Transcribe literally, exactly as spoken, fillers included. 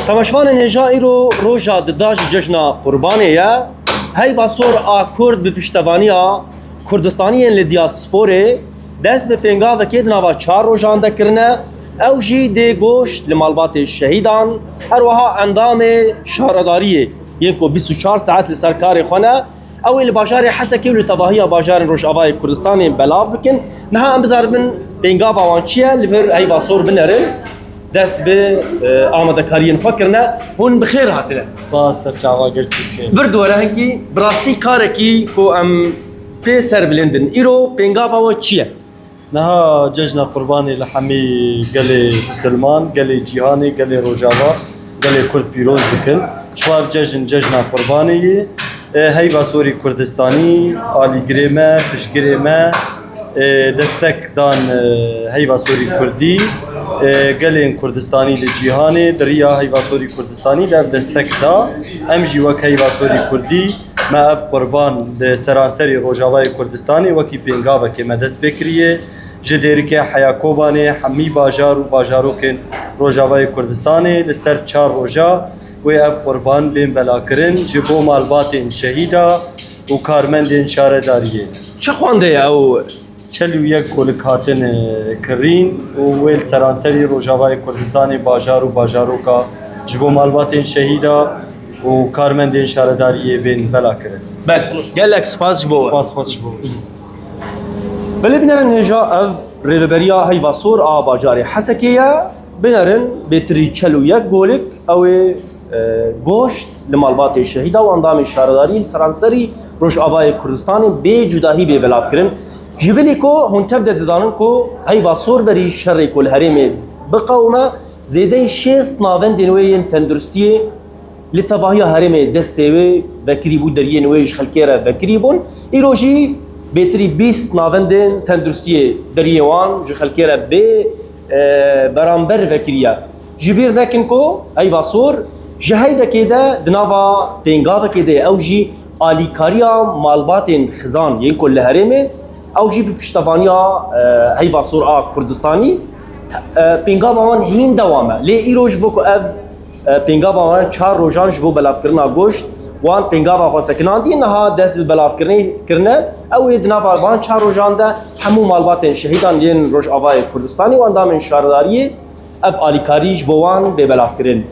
Temaşvanên hêja, îro roja dida ji cejna Qurbanê ye. Heyva Sor a Kurd bi piştevaniya Kurdistaniyên li diyasporê dest bi pêngavekê di nava çar rojan de kirine. Ew jî dê goşt li malbatê şehîdan, her wiha endamê şaredariyê yên ku bîst û çar saet li ser karê xwe ne, ew ê li bajarê Hesekê û li tevahiya bajarên Rojavayê Kurdistanê belav bikin. Niha em bizanibin pêngava wan çi ye, li vir Heyva Sor binerin, dest bi, e, amadekariyên xwe kirine. Hûn bi xêr hatine. Spas, ser çava gel Tirkiye. Vir dore hinkî, bi rastî karekî ku em pê serbilind in. Îro pêngava we çi ye? Niha cejna Qurbanê li hemî gelê Misilman, gelê cîhanê, gelê Rojava, gelê Kurd pîroz dikin. Çav cejn cejna Qurbanê yê. E, Heyva Sorî Kurdistanî, alîgirê me, piştgirê me, e, destek dan, e, Heyva Sorî Kurdî, e, gelên Kurdistanî li cîhanê, di riya Heyva Sorî Kurdistanî de ev destek da. Em jî wek Heyva Sorî Kurdî, me ev qurban li seranserî Rojavayê Kurdistanê wekî pêngavekê me dest pê kiriye. Ji Dêrikê heya Kobanê, hemî bajar û bajarokên Rojavayê Kurdistanê li ser çar roja wê ev qurban bên belakirin ji bo malbatên şehîda û karmendên şaredariyê. Çi xwendê ew? Çel û yek golik hatin, e, kirîn û wê li seranserî Rojavayê Kurdistanê bajar û bajaroka ji bo malbatên şehîda û karmendên şaredariyê bên belakirin. Belê, gelek spas ji bo we. Spas xweş ji bo we. Belê, bînerên hêja, ev rêveberiya Heyva Sor a bajarê Hesekê ye. Bînerin bêtirî çel û yek golik ew ê, e, goşt li malbatê şehîda û endamê şaredarî li seranserî Rojavayê Kurdistanê bê cudahî bê belavkirin. Ji bilî ku hûn tev de dizanin ku Heyva Sor berî şerê ku li herêmê biqewime, zêdeyî şêst navendên wê yên tenduristiyê li tevahiya herêmê destê wê vekirî bû, deriyên wê ji xelkê re vekirî bûn. Îro jî bêtirî bîst navendên tenduristiyê deriyê wan ji xelkê re bê, e, beramber vekiriye. Ji bîr nekin ku Heyva Sor ji heydekê de di nava pêngavekê de ye. Ew jî alîkariya malbatên xizan yên ku li herêmê, ew jî bi piştevaniya, e, Heyva Sor a Kurdistanî, e, pêngava wan hîn dewam e. Lê îro ji bo ku ev, e, pêngava wan çar rojan ji bo belavkirina goşt, wan pêngava xwe sekinandî, niha dest bi belavkirinê kirine. Ew ê di nava van çar rojan de hemû malbatên şehîdan yên Rojavayê Kurdistanê û endamên şaredariyê ev alîkarî ji bo wan bê belavkirin.